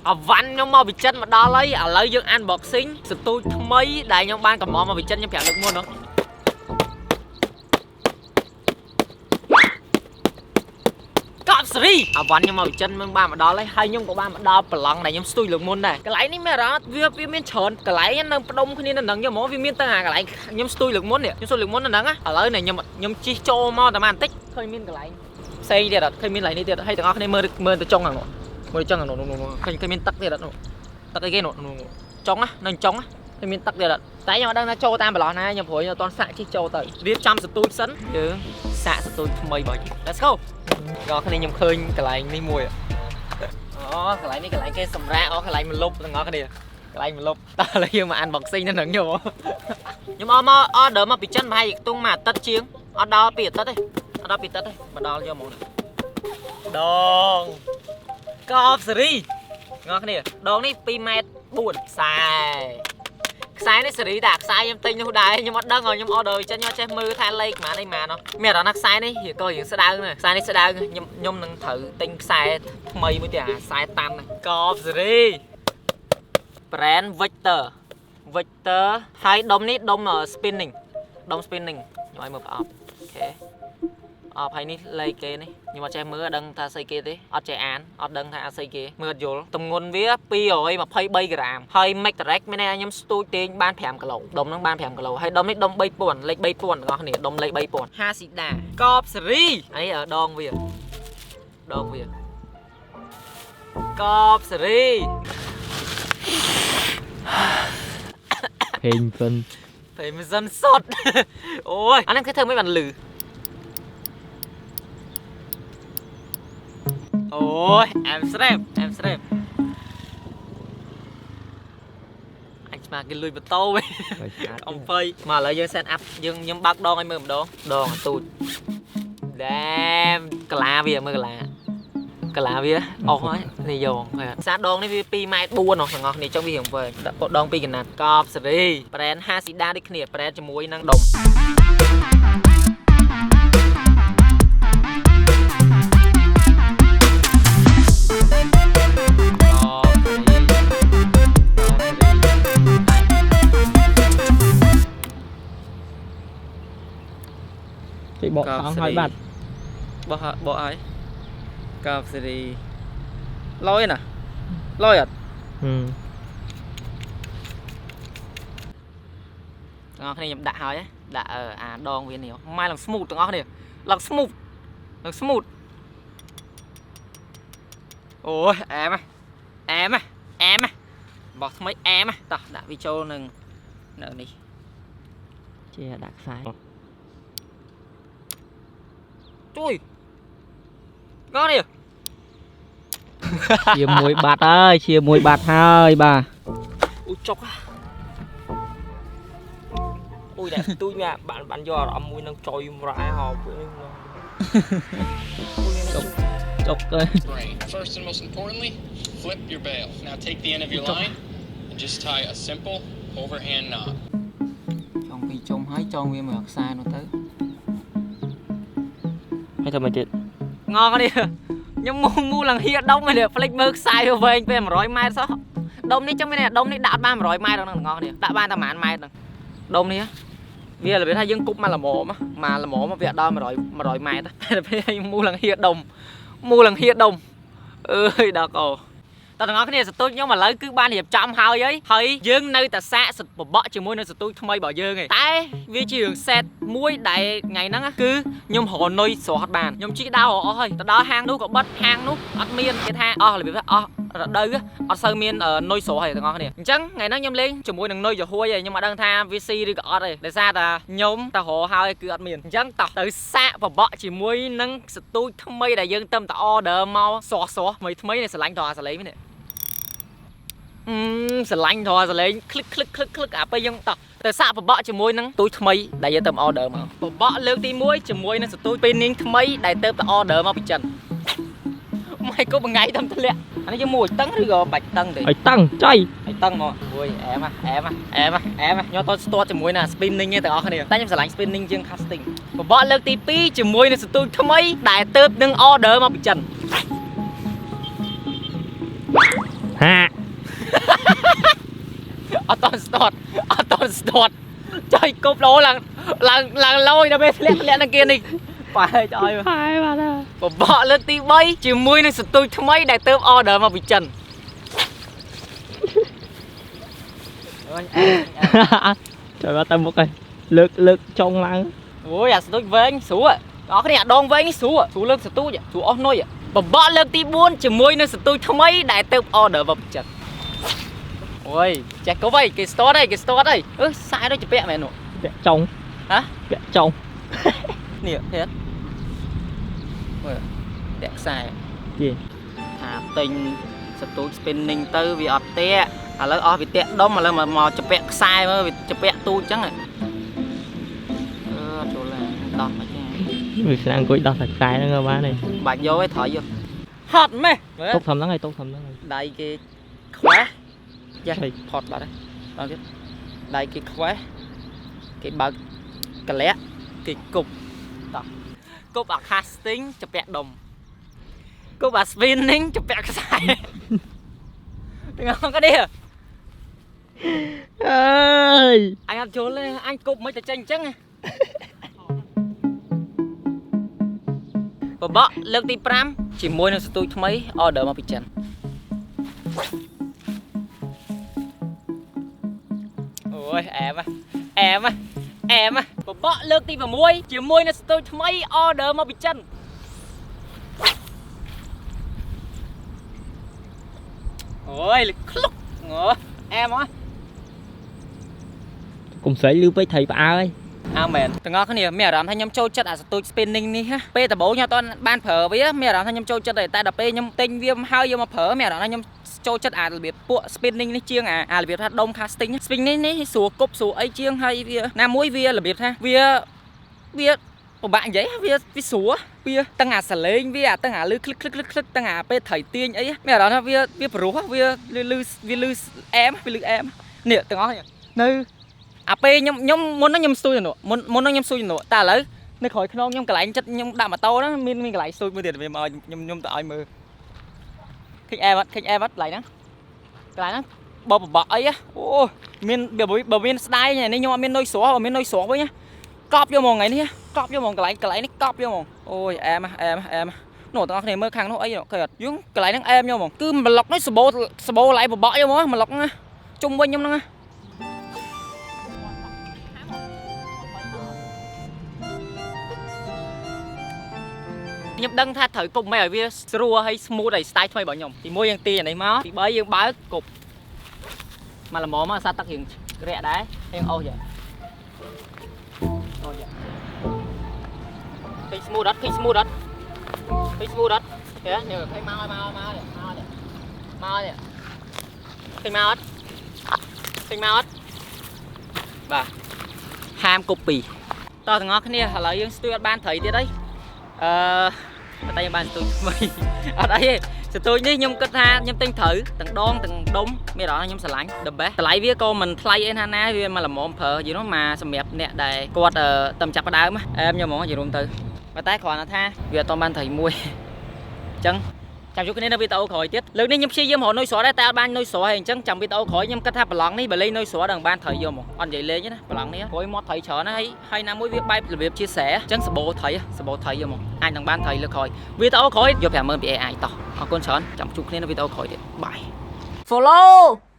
អវ៉ាន់ខ្ញុំមកពីចិនមកដល់ហើយឥឡូវយើង unboxing សន្ទូចថ្មីដែលខ្ញុំបានកំងមកពីចិនខ្ញុំប្រាប់លើកមុនហ៎កប់សេរីអវ៉ាន់ខ្ញុំមកពីចិនមិនបានមកដល់ហើយហើយខ្ញុំក៏បានមកដល់ប្រឡងដែលខ្ញុំស្ទូចលើកមុនដែរកន្លែងនេះមានអារម្មណ៍វាមានច្រើនកន្លែងនៅផ្ដុំគ្នានៅនឹងខ្ញុំហ្មងវាមានទាំងអាកន្លែងខ្ញុំស្ទូចលើកមុននេះខ្ញុំស្ទូចលើកមុននៅហ្នឹងឥឡូវនេះខ្ញុំជិះចូលមកតែបន្តិចឃើញមានកន្លែងផ្សេងទៀតអត់ឃើញមានកន្លែងនេះទៀតហើយទាំងអស់គ្នាមើលមើលទៅចុងខាងនោះ មើលចុងខាងនោះនោះឃើញឃើញមានទឹកទៀតអត់នោះទឹកអីគេនោះនោះចុងណានៅចុងណាឃើញមានទឹកទៀតអត់តែខ្ញុំអត់ដឹងថាចូលតាមប្រឡោះណាខ្ញុំព្រួយខ្ញុំអត់ទាន់សាក់ជិះចូលទៅរៀបចំសន្ទូចសិនយើងសាក់សន្ទូចថ្មីរបស់យើង Let's go ដល់គ្នាខ្ញុំឃើញកន្លែងនេះមួយអូកន្លែងនេះកន្លែងគេសម្រាកអូកន្លែងមលុបទាំងអស់គ្នាកន្លែងមលុបតើឥឡូវយើងមក unboxing នៅនឹងខ្ញុំខ្ញុំអត់មក order មកពីចិនប្រហែលជាខ្ទង់មួយអាទិត្យជាងអត់ដល់ពីអាទិត្យទេអត់ដល់ពីអាទិត្យទេមកដល់យកមកដងកបសេរីងគ្នាដងនេះ2ម៉ែត្រ4ខ្សែខ្សែនេះសេរីតែខ្សែខ្ញុំទិញនោះដែរខ្ញុំអត់ដឹងខ្ញុំ order ចិនខ្ញុំចេះមើលថាលេខប៉ុន្មានអីប៉ុន្មានមានអារម្មណ៍ថាខ្សែនេះរៀងក៏រៀងស្ដើងដែរខ្សែនេះស្ដើងខ្ញុំខ្ញុំនឹងត្រូវទិញខ្សែថ្មីមួយទៀតអាខ្សែតាន់កបសេរី brand Victor Victor ហើយដុំនេះដុំ spinning ដុំ spinning ខ្ញុំឲ្យមើលប្រអប់OK អបហើយនេះលេខគេនេះខ្ញុំអត់ចេះមើលអត់ដឹងថាស្អីគេទេអត់ចេះអានអត់ដឹងថាស្អីគេមើលអត់យល់ទម្ងន់វា223ក្រាមហើយ Mac Direct មានន័យថាខ្ញុំស្ទូចទាញបាន5គីឡូដុំហ្នឹងបាន5គីឡូហើយដុំនេះដុំ3000លេខ3000ទាំងអស់គ្នាដុំលេខ3000ហាស៊ីដាកបសេរីអានេះដងវាដងវាកបសេរី ភេងពិន ពេលមិនសិនសុតអូយអាហ្នឹងគេធ្វើមិនបានលឺអូយអែមស្រេបអែមស្រេបអញស្មានគេលួចម៉ូតូវិញ អំភៃមកឥឡូវយើង set up យើងខ្ញុំបើកដងឲ្យមើលម្ដងដងអាទូចដែមកលាវាមើលកលាកលាវាអស់ហើយនេះយកហើយសាដងនេះវា2ម៉ែត្រ4នោះទាំងអស់គ្នាចង់វារៀងវែងដាក់ដងពីរកណាត់កបសេរី brand 50ដាដូចគ្នា brand ជាមួយនឹងដុំកបសេរីកបសេរី គេបកថងឲ្យបាត់ បោះហើយបោះហើយកបសេរីលយណាលយអត់ ហឹម ទាំងអស់គ្នាខ្ញុំដាក់ហើយដាក់អាដងវានេះម៉ែឡើង smooth ទាំងអស់គ្នាឡើង smooth ឡើង smooth អូយអែមអែមអែមបោះថ្មីអែមតោះដាក់វាចូលនឹងនៅនេះ ជាដាក់ខ្សែ ជួយងនេះ ជាមួយបាត់ហើយជាមួយបាត់ហើយបាទ អូចុក អូយតែទូចវាបានបានយកអារម្មណ៍មួយនឹងចុយមរ៉ែហោពួកនេះ ចុកទៅ Grain. First and most importantly, flip your bail. Now take the end of your line and just tie a simple overhand knot. ចង់ពីចុំហើយចង់វាមកខ្សែនោះទៅ ហើយធ្វើមិនទៀត ងងនេះខ្ញុំមូមូឡើងហៀដុំនេះផ្លេចមើលខ្សែវាវែងពេល100ម៉ែត្រសោះដុំនេះចឹងមានដុំនេះដាក់បាន100ម៉ែត្រហ្នឹងទាំងអស់គ្នាដាក់បានតែប្រហែលម៉ែត្រហ្នឹងដុំនេះវារបៀបថាយើងគប់មកល្មមមកល្មមវាដល់100 100ម៉ែត្រតែពេលឲ្យមូឡើងហៀដុំមូឡើងហៀដុំអើយដល់កោតើទាំងអស់គ្នាសន្ទូចខ្ញុំឥឡូវគឺបានរៀបចំហើយហើយហើយយើងនៅតែសាកសបបកជាមួយនឹងសន្ទូចថ្មីរបស់យើងឯងតែវាជារឿង set មួយដែលថ្ងៃហ្នឹងគឺខ្ញុំរកនុយស្រស់អត់បានខ្ញុំជីកដើរអស់ហើយទៅដល់ហាងនោះក៏បិទហាងនោះអត់មានគេថាអស់របៀបថាអស់រដូវអត់សូវមាននុយស្រស់ទេទាំងអស់គ្នាអញ្ចឹងថ្ងៃហ្នឹងខ្ញុំលេងជាមួយនឹងនុយចំហួយឯងខ្ញុំអត់ដឹងថាវាស៊ីឬក៏អត់ទេដោយសារតែខ្ញុំទៅរកហើយគឺអត់មានអញ្ចឹងតោះទៅសាកបបកជាមួយនឹងសន្ទូចថ្មីដែលយើងទៅតែ order មកស្រស់ស្រស់ថ្មីថ្មីនេះស្រឡាញ់ត្រង់អាសលេងនេះអឺស្រឡាញ់ត្រង់អាសលេងคลิกคลิกคลิกคลิกអាពេលយើងតោះទៅសាកបបកជាមួយនឹងទូចថ្មីដែលយើងទៅ order មកបបកលើកទី1ជាមួយនឹងសន្ទូចពេលនាងថ្មីដែលទៅតែ order មកពីចិនម៉ៃក៏មួយថ្ងៃតាមធ្លាក់អានេះយើងមួយតឹងឬក៏បាច់តឹងទេ ឲ្យតឹងចៃ ឲ្យតឹងមកអូយអែមអែមអែមអែមខ្ញុំតស្ទាត់ជាមួយនឹង spinning ទេទាំងអស់គ្នាតែខ្ញុំស្រឡាញ់ spinning ជាង casting បបកលើកទី2ជាមួយនឹងសន្ទូចថ្មីដែលទៅនឹង order មកពីចិន ហា អត់ត start អត់ត start ចុយគប់លោឡើងឡើងឡើងលយដល់ពេលធ្លាក់ធ្លាក់នឹងគេនេះបែកឲ្យ ផែបាត់ហើយ បបកលើកទី3ជាមួយនឹងសន្ទូចថ្មីដែលទៅ order មកពីចិនអូយ ចុយមកទៅមុខហើយលើកលើកចុងឡើង អូយអាសន្ទូចវែងស្រួលបងប្អូនអាដងវែងនេះស្រួលស្រួលលើកសន្ទូចស្រួលអស់នុយបបកលើកទី4ជាមួយនឹងសន្ទូចថ្មីដែលទៅ order មកពីចិនអូយចេះគប់អីគេ start អីគេ start អីអឺខ្សែដូចជាពាក់មែននោះ ពាក់ចុង ហ៎ ពាក់ចុង នេះភេទមើលពាក់ខ្សែ យេ ថាទិញសន្ទូច spinning ទៅវាអត់តាក់ឥឡូវអស់វាតាក់ដុំឥឡូវមកមកជពាក់ខ្សែមើលវាជពាក់ទូចចឹងអឺអត់ចូលឡើយដោះមកចឹង វាស្នាអង្គុយដោះតែខ្សែហ្នឹងក៏បានដែរ បាច់យកឯងត្រៃយកហត់ម៉េះមើល ទុកធំហ្នឹងហើយទុកធំហ្នឹងហើយ ដៃគេខ្វះយ៉ា ឆៃ ផតបាត់ហើយដល់ទៀតដៃគេខ្វះគេបើកកលាក់គេគប់តោះគប់អា casting ជពាក់ដុំគប់អា spinning ជពាក់ខ្សែទាំងអស់គ្នា អើយ អញអត់យល់ទេអញគប់មិនតែចេញអញ្ចឹងហ៎បបកលើកទី5ជាមួយនឹងសន្ទូចថ្មី order មកពីចិនអូយអែមហ៎អែមហ៎អែមហ៎បបកលើកទី6ជាមួយនឹងសន្ទូចថ្មី order មកពីចិនអូយក្លុកងអែមហ៎ កុំស្រីលឺពេកត្រីផ្អើយ អើមែនទាំងអស់គ្នាមានអារម្មណ៍ថាខ្ញុំចូលចិត្តអាសន្ទូច spinning នេះហ៎ពេលដំបូងខ្ញុំអត់ទាន់បានប្រើវាមានអារម្មណ៍ថាខ្ញុំចូលចិត្តទេតែដល់ពេលខ្ញុំទិញវាមកហើយយកមកប្រើមានអារម្មណ៍ថាខ្ញុំចូលចិត្តអារបៀបពួក spinning នេះជាងអាអារបៀបថាដុំ casting spinning នេះស្រួលគប់ស្រួលអីជាងហើយវាណាមួយវារបៀបថាវាវាពិបាកនិយាយវាវាស្រួលវាទាំងអាសលេងវាអាទាំងអាលឺคลิกคลิกคลิกคลิกទាំងអាពេលត្រីទាញអីមានអារម្មណ៍ថាវាវាព្រោះវាលឺវាលឺអែមវាលឺអែមនេះទាំងអស់នេះនៅ អាពេលខ្ញុំខ្ញុំមុនហ្នឹងខ្ញុំស្ទួយទៅនោះមុនមុនហ្នឹងខ្ញុំស្ទួយទៅនោះតែឥឡូវនៅក្រោយខ្នងខ្ញុំកន្លែងចិត្តខ្ញុំដាក់ម៉ូតូហ្នឹងមានមានកន្លែងស្ទួយមួយទៀតវាមកឲ្យខ្ញុំខ្ញុំទៅឲ្យមើលឃើញអែមអត់ឃើញអែមអត់កន្លែងហ្នឹងកន្លែងហ្នឹងបើបបកអីហ៎អូមានបើបើមានស្ដាយនេះខ្ញុំអត់មាននុយស្រស់បើមាននុយស្រស់វិញណាកប់យកហ្មងថ្ងៃនេះកប់យកហ្មងកន្លែងកន្លែងនេះកប់យកហ្មងអូយអែមអែមអែមនោះទាំងអស់គ្នាមើលខាងនោះអីឃើញអត់យើងកន្លែងហ្នឹងអែមយកហ្មងគឺប្លុកនេះសបោសបោកន្លែងបបកយកហ្មងប្លុកហ្នឹងជុំវិញខ្ញុំហ្នឹងណា ខ្ញុំដឹងថាត្រូវគប់មិនឲ្យវាស្រួលហើយ smooth ហើយ style ថ្មីរបស់ខ្ញុំទី1យើងទាញអានេះមកទី3យើងបើកគប់មកល្មមមកសាទឹករៀងរាក់ដែររៀងអូសយ៉ាអូសយ៉ាឃើញ smooth អត់ឃើញ smooth អត់ឃើញ smooth អត់ហេនេះឃើញមកហើយមកហើយមកនេះមកនេះមកនេះឃើញមកអត់ឃើញមកអត់បាទហាមគប់ពីរតោះទាំងអស់គ្នាឥឡូវយើងស្ទួយអត់បានត្រីទៀតអីអឺ ប៉ុន្តែខ្ញុំបានសន្ទូចថ្មី អត់អីទេសន្ទូចនេះខ្ញុំគិតថាខ្ញុំទិញត្រូវទាំងដងទាំងដុំមានអារម្មណ៍ថាខ្ញុំស្រឡាញ់ the best តម្លៃវាក៏មិនថ្លៃអីណាណាវាមកល្មមប្រើយល់នោះមកសម្រាប់អ្នកដែលគាត់អឺតំចាប់ផ្ដើមអែមខ្ញុំហ្មងនិយាយរួមទៅប៉ុន្តែគ្រាន់តែថាវាអត់បានត្រីមួយអញ្ចឹងចាំជួបគ្នានៅវីដេអូក្រោយទៀតលើកនេះខ្ញុំព្យាយាមរកនុយស្រស់ដែរតែអត់បាននុយស្រស់ទេអញ្ចឹងចាំវីដេអូក្រោយខ្ញុំគិតថាប្រឡងនេះបើលេងនុយស្រស់ដល់បានត្រីយកហ្មងអត់និយាយលេងទេណាប្រឡងនេះក្រោយមាត់ត្រីច្រើនណាស់ហើយហើយណាមួយវាបែបរបៀបជាស្រែអញ្ចឹងសបោត្រីសបោត្រីយកហ្មងអាចនឹងបានត្រីលើកក្រោយវីដេអូក្រោយយក50000ពី AI តោះអរគុណច្រើនចាំជួបគ្នានៅវីដេអូក្រោយទៀត bye. Follow.